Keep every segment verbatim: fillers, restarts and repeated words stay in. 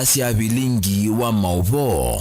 Asya vilingi wa maũvoo.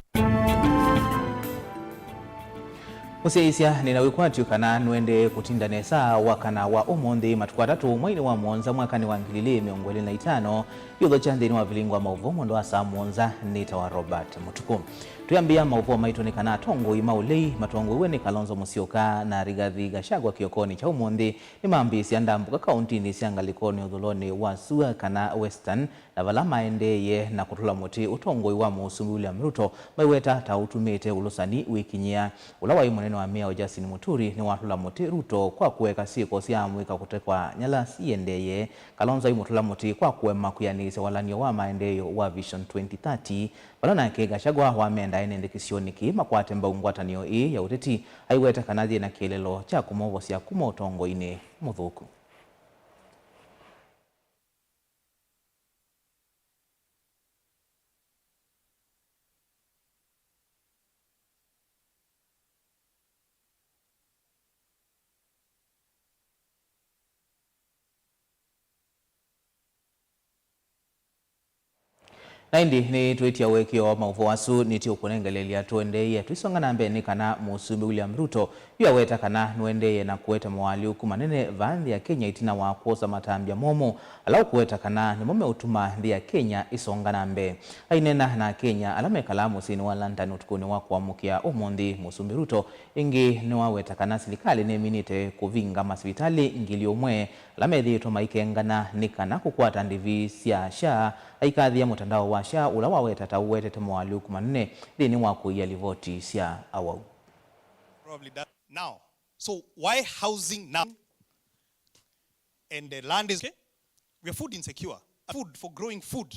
Mũsyaĩĩsya, nĩ na wĩkwatyo kana nũendee kũtinda nesa wakana wa ũmũnthĩ, matukũ atatũ, mweinĩ wa mũonza, mwakanĩ wa ngili ilĩ mĩongo ĩlĩ na itano. Yũtho kya nthĩnĩ wa vilingi wa maũvoo mwendo wa saa mũonza, nĩtawa Robert Mũtukũ. Twĩambĩa maũvoo maitũ nĩ kana atongoi ma ũlei matongoew'e nĩ Kalonzo Musyoka na Rigathi Gachagua kĩokonĩ kya ũmũnthĩ nĩmambĩĩsya ndambũka kaũntinĩ sya ngalĩkonĩ ũthũlonĩ wa sua kana Western, na vala maendeeye na kũtũla mũtĩ ũtongoi wa Mũsumbĩ William Ruto maiweta ta ũtumĩte ũlũsani wĩkinyĩa. Ũla waĩ mũnene wa mĩao Justin Muturi nĩwatũla mũtĩ Ruto kwa kũeka syĩko sya amũika kũtekwa nyala siendeeye. Kalonzo aimũtũla mũtĩ kwa kũema kwĩanĩĩsya walany'o wa maendeeo wa Vision twenty thirty, vala nake Gachagua wamenda ene nthĩ kĩsionĩ kĩĩ makwate mbau ngwatanĩo ĩĩ ya ũteti, aiweta kana yĩ na kĩeleelo kya kũmovosya kuma ũtongoinĩ mũthũku. Na ĩndĩ nĩtwĩtya ũekeo wa maũvoo asu, nĩtũkũnengeleelya tũendeeye tũisonga na mbee nĩ kana Mũsumbĩ William Ruto yu aweta kana nũendeeye na kũete moalyũku manene vaa nthĩ ya Kenya ĩtina wa kwosa matambya momũ ala ũkũweta kana nĩmo meũtuma nthĩ ya Kenya ĩsonga na mbee. Aineena na Akenya ala mekalaa mũsyĩnĩ wa London ũtukũnĩ wa kũamũkĩa ũmũnthĩ, Mũsumbĩ Ruto ĩngĩ nĩwaweta kana silikalĩ nĩminĩte kũvinga masivitalĩ ngili ũmwe ala methĩĩtwe maikengana nĩ kana kũkwata ndĩvi sya SHA, aikathĩa mũtandao wa SHA ũla waweta ta ũwetete moalyũku manene nthĩnĩ wa kũia livoti sya awau. Probably that now. So why housing now? And the land is okay. We are food insecure. Food for growing food.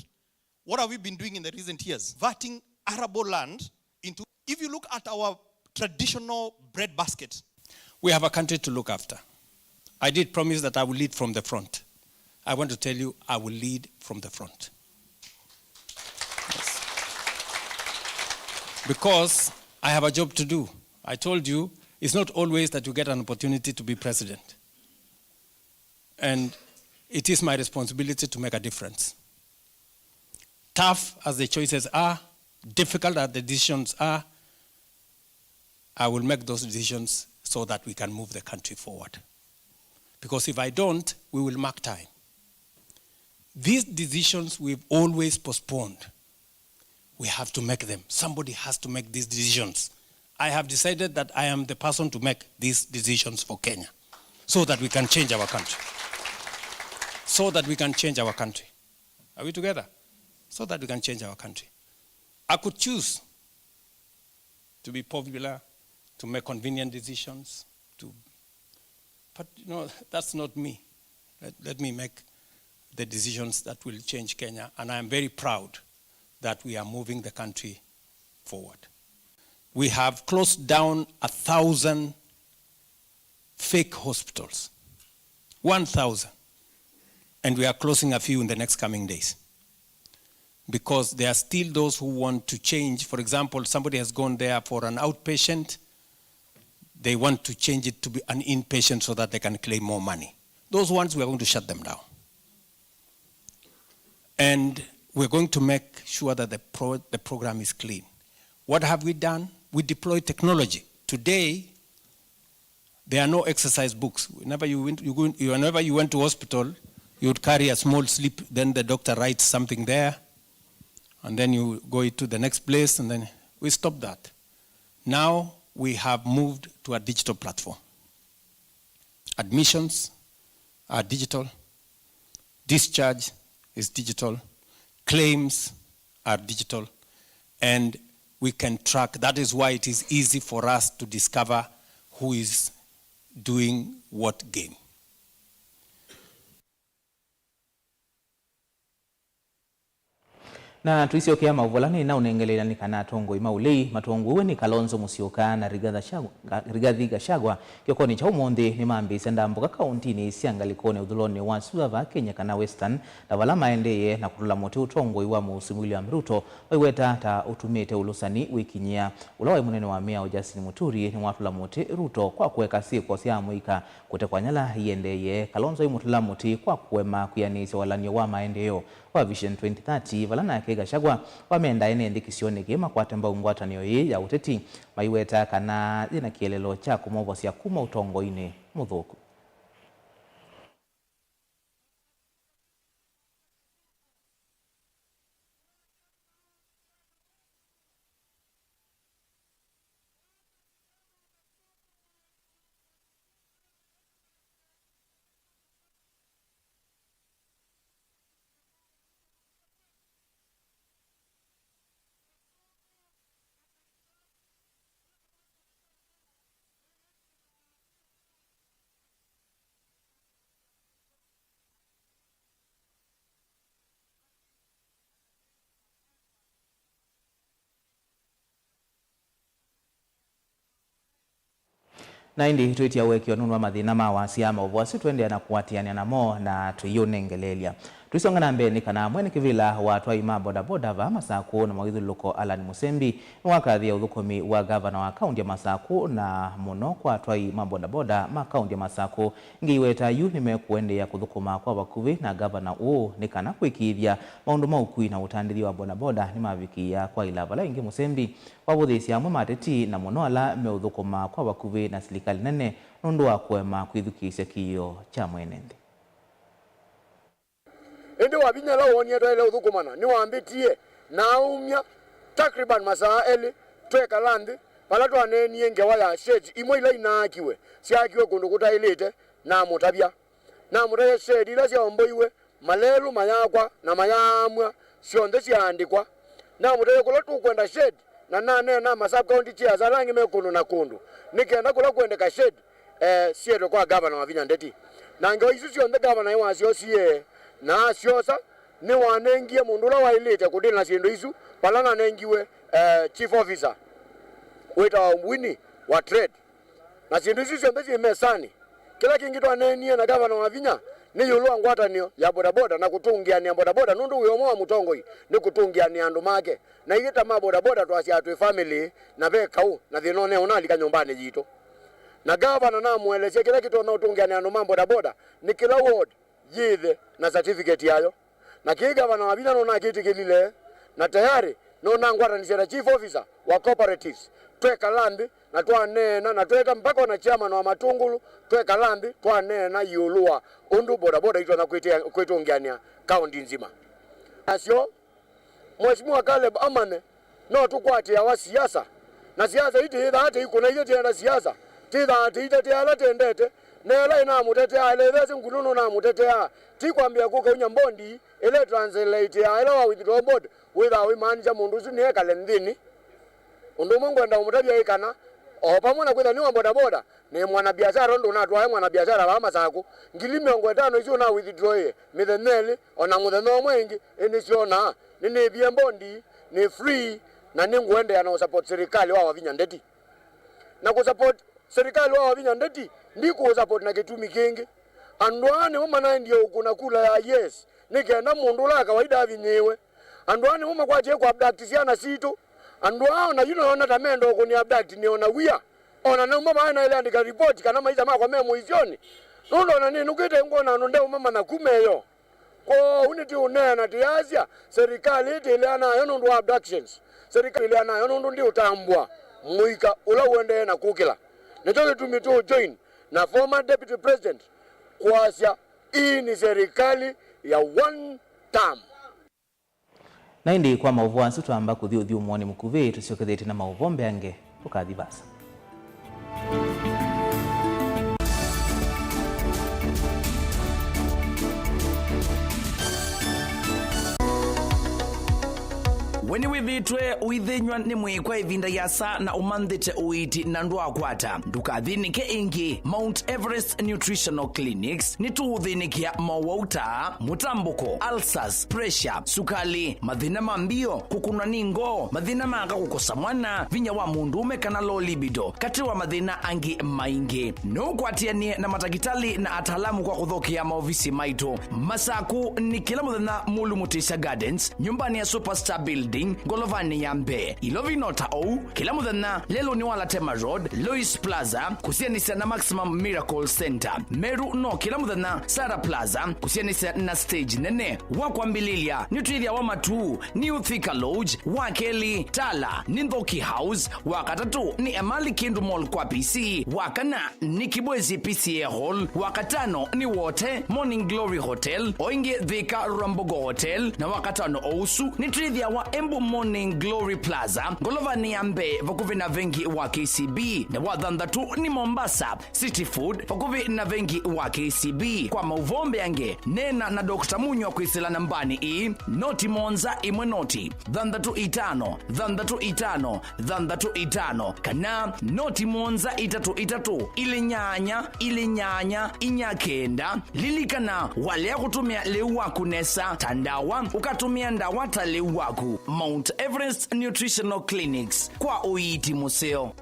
What have we been doing in the recent years? Converting arable land into, if you look at our traditional bread basket. We have a country to look after. I did promise that I will lead from the front. I want to tell you, I will lead from the front. Yes. Because I have a job to do. I told you, it's not always that you get an opportunity to be president. And it is my responsibility to make a difference. Tough as the choices are, difficult as the decisions are, I will make those decisions so that we can move the country forward. Because if I don't, we will mark time. These decisions we've always postponed. We have to make them. Somebody has to make these decisions. I have decided that I am the person to make these decisions for Kenya so that we can change our country. So that we can change our country. Are we together? So that we can change our country. I could choose to be popular, to make convenient decisions, to, but, you know, that's not me. Let, let me make the decisions that will change Kenya, and I am very proud that we are moving the country forward. We have closed down a thousand fake hospitals. One thousand. And we are closing a few in the next coming days. Because there are still those who want to change. For example, somebody has gone there for an outpatient. They want to change it to be an inpatient so that they can claim more money. Those ones, we are going to shut them down. And we're going to make sure that the pro-, the program is clean. What have we done? We deploy technology. Today, there are no exercise books. Whenever you went, you go, you, whenever you went to hospital, you would carry a small slip, then the doctor writes something there, and then you go to the next place, and then we stop that. Now we have moved to a digital platform. Admissions are digital, discharge is digital, claims are digital, and we can track. That is why it is easy for us to discover who is doing what game. Na tũisyokea maũvoo ala nĩnaũnengeleelya nĩ kana atongoi ma ũlei matongoew'e nĩ Kalonzo Musyoka na Rigathi Gachagua, Rigathi Gachagua kĩokonĩ kya ũmũnthĩ nĩmambĩĩsya ndambũka kaũntinĩ sya ngalĩkonĩ ũthũlonĩ wa sua vaa Kenya kana Western, na vala maendeeye na kũtũla mũtĩ ũtongoi wa Mũsumbĩ William Ruto maiweta ta ũtumĩte ũlũsani wĩkinyĩa. Ũla waĩ mũnene wa mĩao Justin Muturi nĩwatũla mũtĩ Ruto kwa kũeka syĩko sya amũika kũtekwa nyala iendeeye. Kalonzo aimũtũla mũtĩ kwa kũema kwĩanĩĩsya walany'o wa maendeeo wa Vision twenty thirty, vala nake Gachagua wamenda ene nthĩ kĩsionĩ kĩĩ makwate mbau ngwatanĩo yĩĩ ya ũteti, maiweta kana yĩna kĩeleelo kya kũmovosya kuma ũtongoinĩ mũthũku. Na ĩndĩ twĩtia ũekeo nũndũ wa mathĩna ma wasya, maũvoo asu tũendeea na kũatĩanĩa namo na tũiũnengeleelya. Tũisonga na mbee nĩ kana mwene kĩvĩla wa atwai ma bodaboda vaa Masakũ na mawĩthyũlũlũko Allan Mũsembi nĩwakathĩĩa ũthũkũmi wa ngavana wa kaũntĩ ya Masakũ na mũno kwa atwai ma bodaboda ma kaũntĩ ya Masakũ. Ngĩiweta yu nĩmekũendeea kũthũkũma kwa vakuvĩ na ngavana ũũ nĩ kana kũĩkĩĩthya maũndũ ma ũkui na ũtandĩthya wa bodaboda nĩmavikĩĩa kwaĩla vala ĩngĩ Mũsembi wavũthĩĩsya amwe ma ateti na mũno ala meũthũkũma kwa vakuvĩ na silikalĩ nene nũndũ wa kũema kwĩthukĩĩsya kĩĩo kya mwene nthĩ. Ĩndĩ Wavinya ĩla woonie twaĩle ũthũkũmana, nĩwambĩtie na aumya takriban masaa elĩ twekala nthĩ, vala twaneenie ngewa ya sheds imwe ila inaakiwe, syaakiwe kũndũ kũtaĩlĩte, namũtavya. Namũtavya shed ila syaomboiwe, malelũ mayakwa na mayaamw'a, syonthe syaandĩkwa. Namũtavya kũla tũkwenda shed, na naneena na ma sub county chairs ala angĩ me kũndũ na kũndũ, nĩ kenda kũla kwendeka shed, eh, syetwe kwa Gavana Wavinya Ndeti. Na ngewa isu syonthe Gavana nĩwasyosie, na asyosa, nĩwanengie mũndũ ũla waĩlĩte kũdĩla na syĩndũ isu, vala nanengiwe, eh, chief officer wĩtawa Winnie wa Trade. Na syĩndũ isu syonthe syĩ mesanĩ. Kĩla kĩngĩ twaneenie na Gavana Wavinya nĩ ĩũlũ wa ngwatanĩo ya bodaboda na kũtũngĩanĩa bodaboda, nũndũ wĩa ũmwe wa mũtongoi nĩ kũtũngĩanĩa andũ make. Na ithyĩ ta ma bodaboda twasyaa twĩ family, na ve kaũ, na thĩna ũnee ũnalika nyũmbanĩ yitũ. Na Gavana namũelesya kĩla kĩtonya ũtũngĩanĩa andũ ma bodaboda nĩ kĩla ward yĩthe na certificate yayo. Na kĩĩ Gavana Wavinya nũnakĩtĩkĩlile, na tayari nũnangwatanisye na chief officer wa cooperatives. Twekala nthĩ na twaneena, na tweta mpaka ona chairman wa Matũngũlũ, twekala nthĩ twaneena ĩũlũ wa ũndũ bodaboda itonya kwĩtĩa-, kwĩtũngĩanĩa kaũntĩ nzima. Nasyo, Mheshimiwa Caleb amanye, no tũkwatĩawa siasa, na siasa ii tĩyĩthaa tĩikũna ithyĩ tĩenda siasa, tĩthaa tĩitetee ala tendete, na ĩla ĩnamũtetea, ĩla ĩthesĩ ngũlũ nũnamũtetea, ti kwambĩa kũkaunya mbondi ĩla ĩtranslate ya ĩla wa withdraw board, wĩthaa ũimaanisya mũndũ ũsu nĩekale nthĩnĩ. Ũndũ ũmwe ngwenda ũmũtavya ĩ kana, o vamwe na kwĩtha nĩ wa bodaboda, nĩ mwanabiashara, ũndũ ũnatwae mwanabiashara vaa Masakũ, ngili mĩongo ĩtano isu ũna withdrawĩe mĩthenya ĩlĩ, o na mũthenya ũmwe ĩngĩ, ĩnĩsyonaa, nĩnĩvie mbondi, nĩ free, na nĩngũendeea na ũsupport silikalĩ wa Wavinya Ndeti. Na kũsupport silikalĩ wa Wavinya Ndeti, ndikũũsupport na kĩtumi kĩngĩ. Andũ aa nĩmo manaendie ũkũna kula ya yes, nĩ kenda mũndũ ũla wa kawaida avinyĩĩwe. Andũ aa nĩmo makwatie kũ abduct syana sitũ. Andũ aa ona yu nĩona ta menda ũkũni abduct nĩ ona wia. Ona nauma vaa naĩle andĩka report kana maisha makwa me mũisyonĩ. Nũndũ ona nĩnũkĩte ngwona andũ ndeũmamanya kuma ĩyo. Kwoou nĩtũũneena tũyasya, serikali ĩtĩlea nayo nũndũ wa abductions. Serikali ĩtĩlea nayo nũndũ ndĩũtambũa mũika ũla ũendee na kũkĩla. Nĩkyo kĩtumi tũũjoin na former deputy president kwasya, hii ni serikali ya one term. Na ĩndĩ kwa maũvoo asu twamba kũthi ũthyũmũonĩ mũkuvĩ, tũsyokethetye na maũvoo mbeange, tũkathi vaasa. We nĩwĩthĩĩtwe ũithĩnyw'a nĩ mwĩĩ kwa ĩvinda yasa na ũmanthĩte ũiiti na ndwaakwata? Ndũkathĩnĩke ĩngĩ. Mount Everest Nutritional Clinics nĩtũũthĩnĩkĩa mowau ta mũtambũko, ulcers, pressure, sukali, mathĩna ma mbio, kũkũnwa nĩ ngoo, mathĩna ma aka kũkosa mwana, vinya wa mũndũũme kana low libido, katĩ wa mathĩna angĩ maingĩ. No ũkwatĩanĩe na matakĩtalĩ na ataalamu kwa kũthokea maovisi maitũ. Masakũ nĩ kĩla mũthenya Mulu Mutisya Gardens, nyũmbanĩ ya Superstar Building. Ngolovanĩ ya mbee. Ilovi no ta ũu, kĩla mũthenya lelũnĩ wa Latema Road, Lois Plaza, kũsianĩsya na Maximum Miracle Center. Meru no kĩla mũthenya Sara Plaza, kũsianĩsya na stage nene. Wa kwambĩlĩlya nĩ twĩthĩawa Matuu, New Thika Lodge, wa kelĩ Tala nĩ Nthoki House, wa katatũ nĩ Emali Kindu Mall kwa P C, wa kana nĩ Kibwezi P C A Hall, wa katano nĩ Wote Morning Glory Hotel, o ĩngĩ Thika Rambogo Hotel, na wa katano o ũsu nĩ twĩthĩawa Embu Morning Glory Plaza, ngolovanĩ ya mbee vakuvĩ na vengi wa K C B, na wa thanthatũ nĩ Mombasa City Food, vakuvĩ na vengi wa K C B. Kwa maũvoo mbeange, neena na Doctor Munywa kwĩsĩla nambanĩ ĩĩ, noti mũonza ĩmwe noti, thanthatũ itano, thanthatũ itano, thanthatũ itano, kana noti mũonza itatũ itatũ, ilĩ nyanya, ilĩ nyanya, inya kenda. Lilikana, walea kũtũmĩa lĩu waku nesa ta ndawa, ũkatũmĩa ndawa ta lĩu waku. Mount Everest Nutritional Clinics, kwa ũiiti mũseo.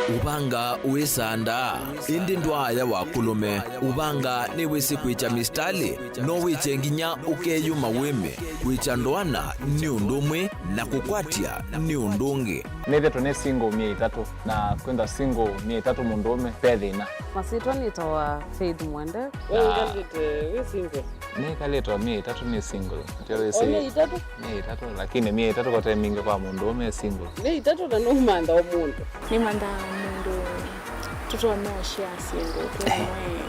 Ũvanga wĩsaa ndaa, ĩndĩ ndwaaya wa kũlũme. Ũvanga nĩwĩsĩ kwĩkya mĩsitalĩ, no wĩkye nginya ũkeyũma wĩme. Kwĩkya ndoana nĩ ũndũ ũmwe na kũkwatya nĩ ũndũ ũngĩ. Nĩthĩtwe nĩ single myei ĩtatũ, na kwĩthwa single myei ĩtatũ mũndũũme ve thĩna. Masyĩtwa nĩtawa Faith Mwende. We ũkalĩte wĩ single? Nĩkalĩte o myei ĩtatũ nĩ single. Ndio wĩsĩ. O myei ĩtatũ? Myei ĩtatũ, lakini myei ĩtatũ kote mingĩ kwa mũndũũme e single. Myei ĩtatũ na nũmantha o mũndũ. Nĩmanthaa mũndũ tũtonya ũshare syĩndũ twĩ amwe.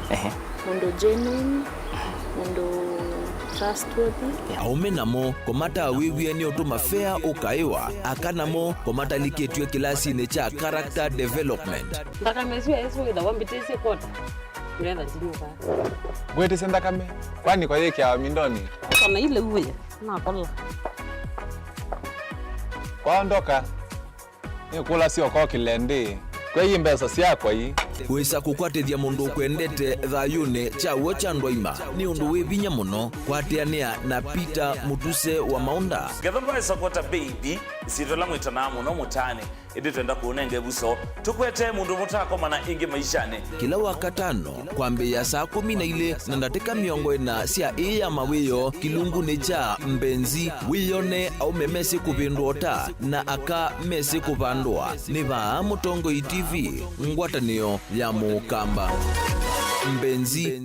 Ehe. Mũndũ genuine, mũndũ trustworthy. Aũme namo, kũmatawĩw'e nĩ ũtũma fea ũkaĩwa. Aka namo, kũmatalikĩtw'e kĩlasinĩ kya character development. Nthakame ĩsu yaĩsũ ĩthawa mbĩtĩsye kota. Ngetha ndinyuka. Ngwĩtĩsye nthakame, kwani kwa yĩkĩawa mindoni? Kana ile uye, nakola. Kwaondoka, nĩkũlasya ũkokĩle ndĩ. Kwei mbesa syakwa ii. Wĩsa kũkwatĩthya mũndũ ũkwendete thayũnĩ kya w'o kya ndwaima nĩ ũndũ wĩ vinya mũno. Kwatĩanĩa na Peter Mũtuse wa Maũnda. Ngetha mbaĩsa kwota baby, ĩsyĩtwa ĩla mwĩtanaa mũno mũtaanĩ. Ĩndĩ twenda kũũnenga ĩvuso, tũkwete mũndũ mũtakomana ĩngĩ maishanĩ. Kĩla Wakatano, kwambĩĩa saa kũmi na ilĩ na ndatĩka mĩongo ĩna sya ĩĩ ya mawĩoo kĩlungunĩ kya Mbenzi, wĩyone aũme mesĩ kũvĩndũa ũta na aka mesĩ kũvandũa. Nĩ vaa Mũtongoi T V, ngwatanĩo ya Mũkamba. Mbenzi.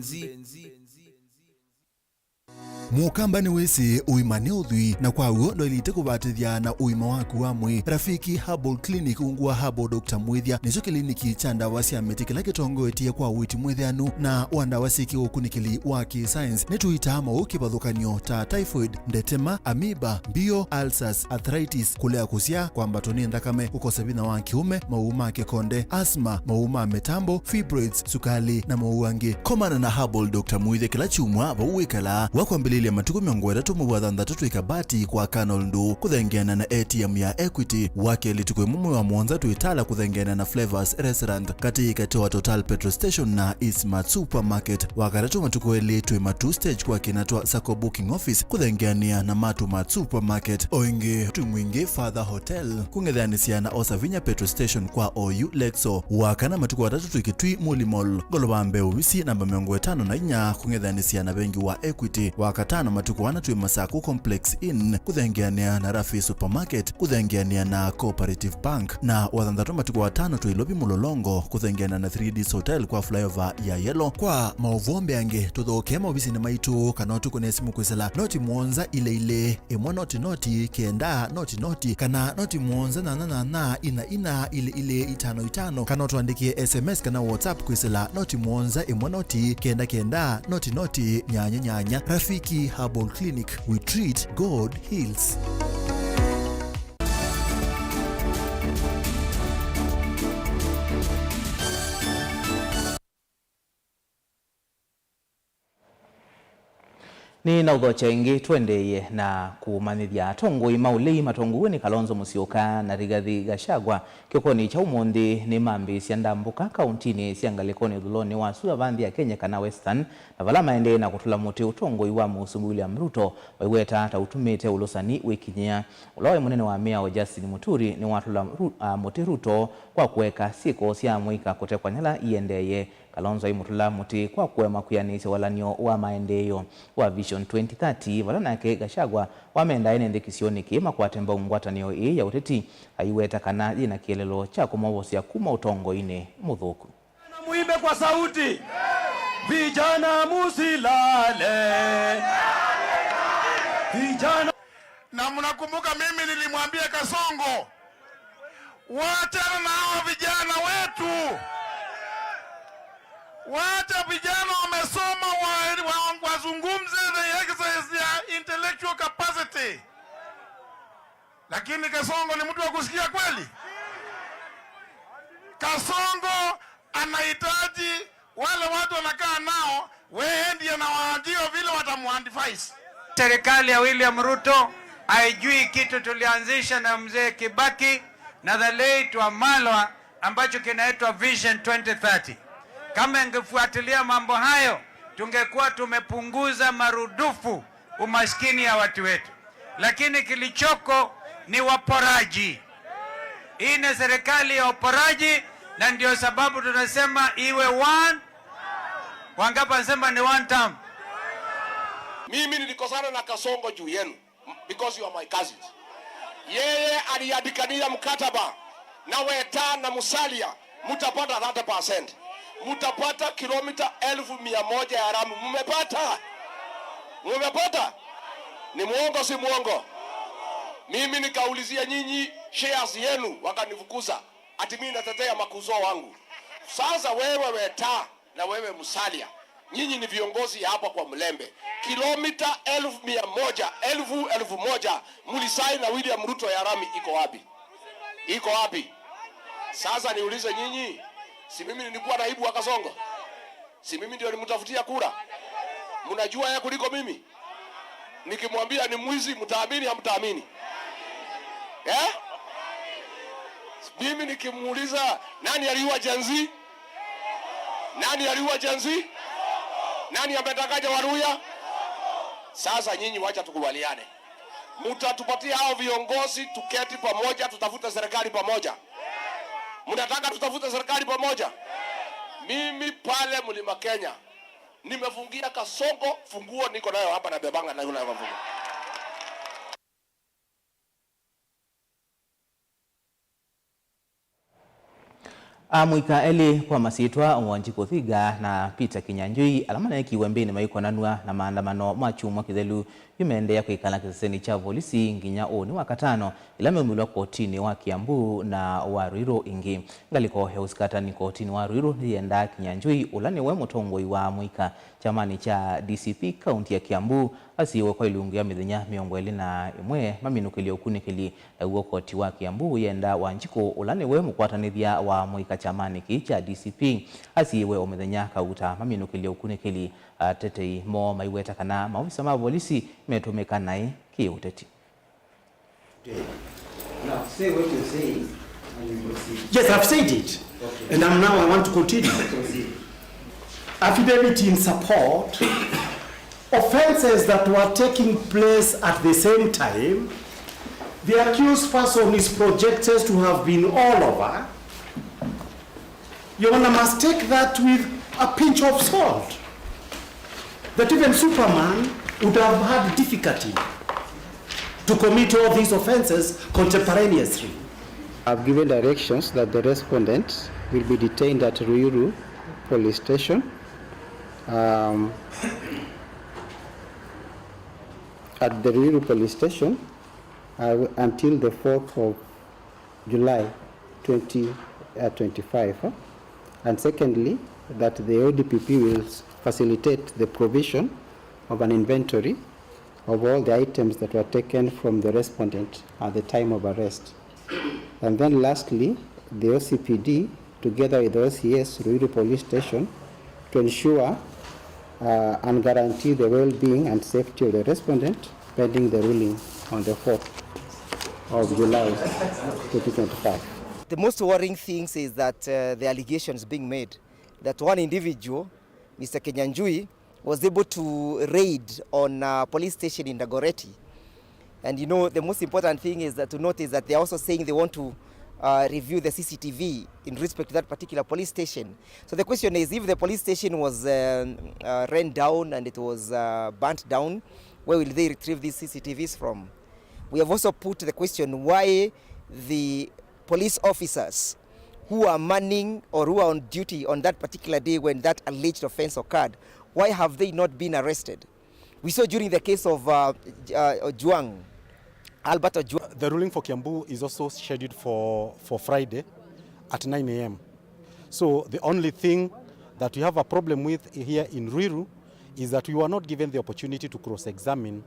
Mũkamba nĩwĩsĩ ũima nĩ ũthwii, na kwa w'o ndwaĩlĩte kũvatĩthya na ũima waku wa mwĩĩ. Rafiki Herbal Clinic, ungu wa Herbal Doctor Mwĩthya, nĩkyo kĩliniki kya ndawa sya mĩtĩ kĩla kĩtongoetye kwa ũiiti mwĩthĩanu na wa ndawa syĩ kĩũkunĩkĩli wa kĩ-science. Nĩtũitaa maũũ kĩvathũkany'o ta typhoid, ndetema, amoeba, mbio, ulcers, arthritis, kũlea kũsyaa, kwambatwa nĩ nthakame, kũkosa vinya wa kĩũme, maũũ ma kĩkonde, asthma, maũũ ma mĩtambo, fibroids, sukalĩ, na maũũ angĩ. Komana na Herbal Doctor Mwĩthya kĩla kyumwa vau wĩkalaa, wa kwambĩlĩlya matukũ mĩongo ĩtatũ mwei wa thanthatũ twĩ Kabati kwa Colonel Ndũũ, kũthengeana na A T M ya Equity, wa kelĩ tukũ ĩmwe mwei wa mũonza twĩ Tala kũthengeana na Flavors Restaurant, katĩ katĩ wa Total Petrol Station na Eastmart Supermarket, wa katatũ matukũ elĩ twĩ Matuu Stage kwa kĩna twa Sacco Booking Office kũthengeanĩa na Matumart Supermarket. O ĩngĩ twĩ Mwingĩ Father Hotel kũng'ethanĩsya na Osavinya Petrol Station kwa oyu Lexo. Wa kana matukũ atatũ twĩ Kitui Muli Mall, ngolova mbee ovisi namba mĩongo ĩtano na inya kũng'ethanĩsya na vengi wa Equity. Wa katano matukũ ana twĩ Masaku Complex Inn kũthengeanĩa na Rafi Supermarket kũthengeanĩa na Cooperative Bank. Na wa thanthatũ matukũ atano twĩ Ilovi Mulolongo kũthengeana na three Ds Hotel kwa flyover ya Yellow. Kwa maũvoo mbeange, tũthokee maovisinĩ maitũ kana ũtũkũne simũ kwĩsĩla noti mũonza ilĩ ilĩ, ĩmwe noti noti, kenda noti noti, kana noti mũonza nyanya nyanya, ina ina, ilĩ ilĩ, itano itano, kana ũtũandĩkĩe S M S kana WhatsApp kwĩsĩla noti mũonza ĩmwe noti, kenda kenda, noti noti, nyanya nyanya. Rafiki Herbal Clinic, we treat, God heals. Nĩ na ũthokya ĩngĩ, tũendeeye na kũmanyĩthya atongoi ma ũlei matongoew'e nĩ Kalonzo Musyoka na Rigathi Gachagua kĩokonĩ kya ũmũnthĩ nĩmambĩĩsya ndambũka kauntinĩ sya ngalĩkonĩ ũthũlonĩ wa sua va nthĩ ya Kenya kana Western, na vala maendee na kũtũla mũtĩ ũtongoi wa Mũsumbĩ William Ruto waiweta ta ũtumĩte ũlũsani wĩkinyĩa. Ũla waĩ mũnene wa mĩao Justin Muturi nĩwatũla Ru-, a, mũtĩ Ruto kwa kũeka syĩko sya amũika kũtekwa nyala iendeeye Kalonzo aimũtũla mũtĩ kwa kũema kwĩanĩsya walany'o wa maendeeo wa Vision twenty thirty, vala nake Gachagua wamenda ene nthĩ kĩsionĩ kĩĩ makwate mbau ngwatanĩo ĩĩ ya ũteti, aiweta kana yĩna kĩeleelo kya kũmovosya kuma ũtongoinĩ mũthũku. Na muimbe kwa sauti, vijana musilale, vijana. Na mnakumbuka mimi nilimwambia Kasongo, wachana na hawa vijana wetu. Wacha vijana wamesoma wa, wa, wazungumze, they exercise their intellectual capacity. Lakini Kasongo ni mtu wa kusikia kweli? Kasongo anahitaji wale watu wanakaa nao, wee ndiye na waajio vile watamuadvise. Serikali ya William Ruto haijui kitu tulianzisha na mzee Kibaki na the late Wamalwa ambacho kinaitwa Vision twenty thirty. Kama ingefuatilia mambo hayo, tungekuwa tumepunguza marudufu umaskini ya watu wetu. Lakini kilichoko ni waporaji. Hii ni serikali ya uporaji, na ndio sababu tunasema iwe one. Wangapi wanasema ni one term? Mimi nilikosana na Kasongo juu yenu because you are my cousins. Yeye aliandikania mkataba na Weta na Musalia, mutapata thirty percent. Mutapata kilomita elfu mia moja ya lami. Mumepata? Mumepata? Ni muongo, si muongo? Mimi nikaulizia nyinyi shares yenu, wakanifukuza. Ati mimi natetea makuzo wangu. Sasa wewe Weta na wewe Musalia, nyinyi ni viongozi ya hapa kwa Mlembe. Kilomita elfu mia moja, elfu, elfu moja, mulisaini na William Ruto ya lami iko wapi? Iko wapi? Sasa niulize nyinyi, si mimi nilikuwa naibu wa Kasongo? Si mimi ndio nimtafutia kura? Mnajua yeye kuliko mimi? Nikimwambia ni mwizi, mtaamini, hamtaamini? Eh? Mimi nikimuuliza, nani aliua Gen Z? Nani aliua Gen Z? Nani ametakaja Waluya? Sasa nyinyi wacha tukubaliane. Mutatupatia hao viongozi, tuketi pamoja, tutafute serikali pamoja. Mnataka tutafute serikali pamoja? Mimi pale Mlima Kenya, nimefungia Kasongo, funguo niko nayo hapa, nabebanga nayo, nayo funguo. Amũika elĩ kwa masyĩtwa Wanjikũ Thiga na Peter Kinyanjui, ala maneekiwe mbĩnĩ maikonanw'a na maandamano ma kyumwa kĩthelu, yu meendeea kwĩkala kĩsesenĩ kya volisi nginya ũũnĩ wa katano, ĩla meumĩlwa kotinĩ wa Kiambu na wa Ruiru ĩngĩ. Ngalĩko ya ũsikatani kotinĩ wa Ruiru nĩyendaa Kinyanjui, ũla nĩwe mũtongoi wa amũika kyamanĩ kya D C P kaunti ya Kiambu, asiĩwe kwa ilungu ya mĩthenya mĩongo ĩlĩ na ĩmwe maminũkĩlye ũkunĩkĩli. Naw'o koti wa Kiambu ũyenda Wanjikũ, ũla nĩwe mũkwatanĩthya wa amũika kyamanĩ kĩĩ kya D C P, asiĩwe o mũthenya kauta maminũkĩlye ũkunĩkĩli. Atetei moo maiweta kana maovisa ma volisi metũmĩka naĩ kĩ-ũteti. Now, say what you're saying, and you proceed. Yes, I've said it. Okay. And I'm now, I want to continue. Proceed. Affidavit in support. Offenses that were taking place at the same time, the accused person is projected to have been all over. Your Honor must take that with a pinch of salt, that even Superman would have had difficulty to commit all these offenses contemporaneously. I've given directions that the respondent will be detained at Ruiru Police Station, um, at the Ruiru Police Station, uh, until the fourth of July twenty, uh, twenty-five, uh, and secondly, that the O D P P will facilitate the provision of an inventory of all the items that were taken from the respondent at the time of arrest. And then lastly, the O C P D, together with the O C S Ruiru Police Station, to ensure, uh, and guarantee the well-being and safety of the respondent pending the ruling on the fourth of July twenty twenty-five. The most worrying things is that, uh, the allegations being made that one individual, Mister Kinyanjui, was able to raid on a police station in Dagoretti. And you know, the most important thing is that to note is that they are also saying they want to, uh, review the C C T V in respect to that particular police station. So the question is, if the police station was, um, uh, rent down and it was, uh, burnt down, where will they retrieve these C C T Vs from? We have also put the question why the police officers who are manning or who are on duty on that particular day when that alleged offense occurred, why have they not been arrested? We saw during the case of, uh, J-, uh, Ojwang, Albert Ojwang. The ruling for Kiambu is also scheduled for, for Friday at nine a m. So the only thing that we have a problem with here in Ruiru is that we were not given the opportunity to cross-examine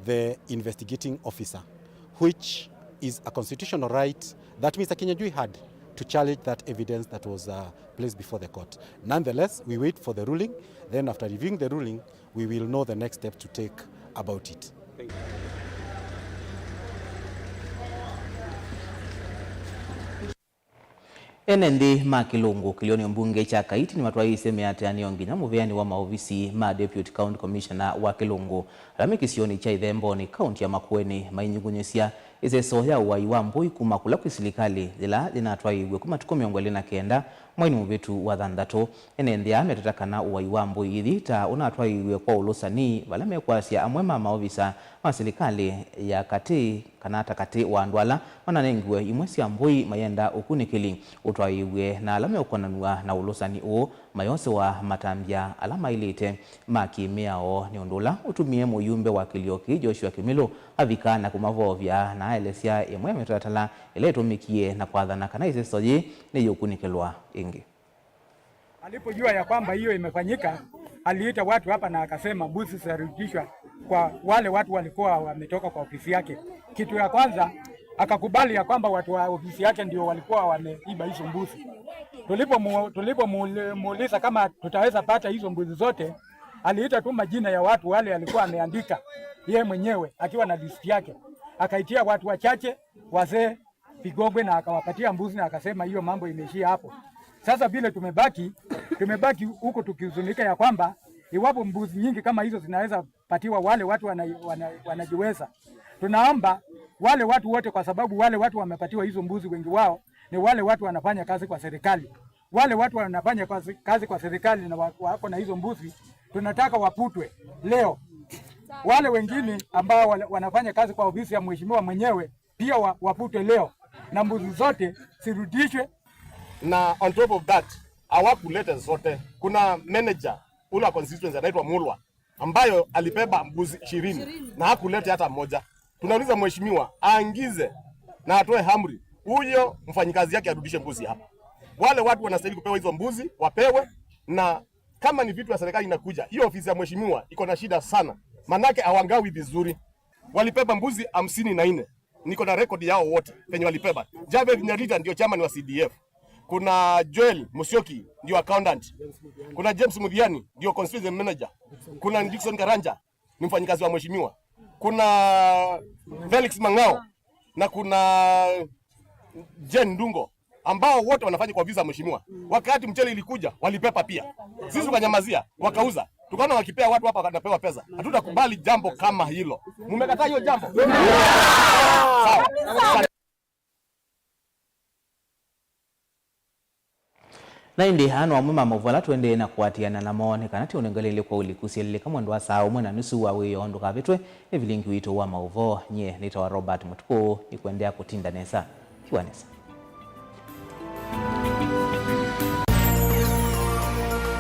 the investigating officer, which is a constitutional right that Mister Kinyanjui had to challenge that evidence that was, uh, placed before the court. Nonetheless, we wait for the ruling. Then after reviewing the ruling, we will know the next step to take about it. Ene nthĩ ma kĩlungu kĩlĩonĩ mbunge kya Kaiti nĩmatwaĩĩsye mĩatĩanĩo nginya mũvĩanĩ wa maovisi ma Deputy County Commissioner wa kĩlungu ala me kĩsionĩ kya Ithembonĩ, kaunti ya Makueni, mainyugunyĩsya ĩseso ya ũai wa mbũi kuma kũla kwĩ silikalĩ yĩla yĩnatwaĩiw'e kwĩ matukũ mĩongo ĩlĩ na kenda mweinĩ mũvĩtu wa thanthatũ. Ene nthĩ aa meteta kana ũai wa mbũi ithi ta ũnatwaĩiw'e kwa ũlũsani, vala mekwasya amwe ma maovisa ma silikalĩ ya katĩ kana ta katĩ wa andũ ala mananengiwe imwe sya mbũi mayenda ũkunĩkĩli ũtwaĩiw'e, na ala meũkonanw'a na ũlũsani ũũ mayosewa matambya ala maĩlĩte ma kĩ-mĩao, nĩ ũndũ ũla ũtumie mũyumbe wa kĩlio kĩĩ Joshua Kĩmĩlũ avika na kũmavovya na aelesya ĩmwe ya mĩtalatala ĩla ĩtũmĩkie na kwathana kana ĩseso yĩĩ nĩyĩũkunĩkĩlwa ĩngĩ. Alipojua ya kwamba hiyo imefanyika, aliita watu hapa na akasema mbuzi zitarudishwa kwa wale watu walikuwa wametoka kwa ofisi yake. Kitu ya kwanza, akakubali ya kwamba watu wa ofisi yake ndio walikuwa wameiba hizo mbuzi. Tulipomu-, tulipomuuliza kama tutaweza pata hizo mbuzi zote, aliita tu majina ya watu wale alikuwa ameandika yeye mwenyewe akiwa na list yake. Akaitia watu wachache, wazee, Vigogwe na akawapatia mbuzi na akasema hiyo mambo imeishia hapo. Sasa vile tumebaki, tumebaki huko tukihuzunika ya kwamba iwapo mbuzi nyingi kama hizo zinaweza patiwa wale watu wana-, wana-, wanajiweza. Tunaomba wale watu wote, kwa sababu wale watu wamepatiwa hizo mbuzi, wengi wao ni wale watu wanafanya kazi kwa serikali. Wale watu wanafanya kazi, kazi kwa serikali na wa-, wako na hizo mbuzi, tunataka waputwe leo. Wale wengine ambao wale wanafanya kazi kwa ofisi ya mheshimiwa mwenyewe pia wa-, waputwe leo na mbuzi zote zirudishwe. Na on top of that, hawakuleta zote. Kuna manager ule wa constituency anaitwa Mulwa, ambayo alibeba mbuzi ishirini na hakuleta hata moja. Tunauliza mheshimiwa aangize na atoe amri huyo mfanyikazi yake arudishe mbuzi hapa. Wale watu wanastahili kupewa hizo mbuzi wapewe, na kama ni vitu ya serikali inakuja, hiyo ofisi ya mheshimiwa iko na shida sana, manake hawagawi vizuri. Walibeba mbuzi hamsini na nne. Niko na record yao wote venye walibeba. Javed Nyarita ndio chairman wa C D F. Kuna Joel Musyoki ndio accountant. Kuna James Muthiani ndio constituency manager. Kuna Dickson Karanja ni mfanyikazi wa mheshimiwa. Kuna Felix Mang'ao na kuna Jane Ndungo, ambao wote wanafanya kwa ofisi ya mheshimiwa. Wakati mchele ilikuja, walibeba pia. Sisi tukanyamazia, wakauza. Tukaona wakipea watu hapa wanapewa pesa. Hatutakubali jambo kama hilo. Mumekataa hiyo jambo? Sawa. Na ĩndĩ aa no amwe ma maũvoo ala tũendee na kũatĩana namo, nĩ kana tũũnengelelye kwa ũliku syelelĩka mwendo wa saa ũmwe na nusu wa wĩoo. Ndũkavĩtwe nĩ vilingi witũ wa maũvoo. Nyie nĩtawa Robert Mũtukũ, nĩkũendeea kũtinda nesa. Tiwa nesa.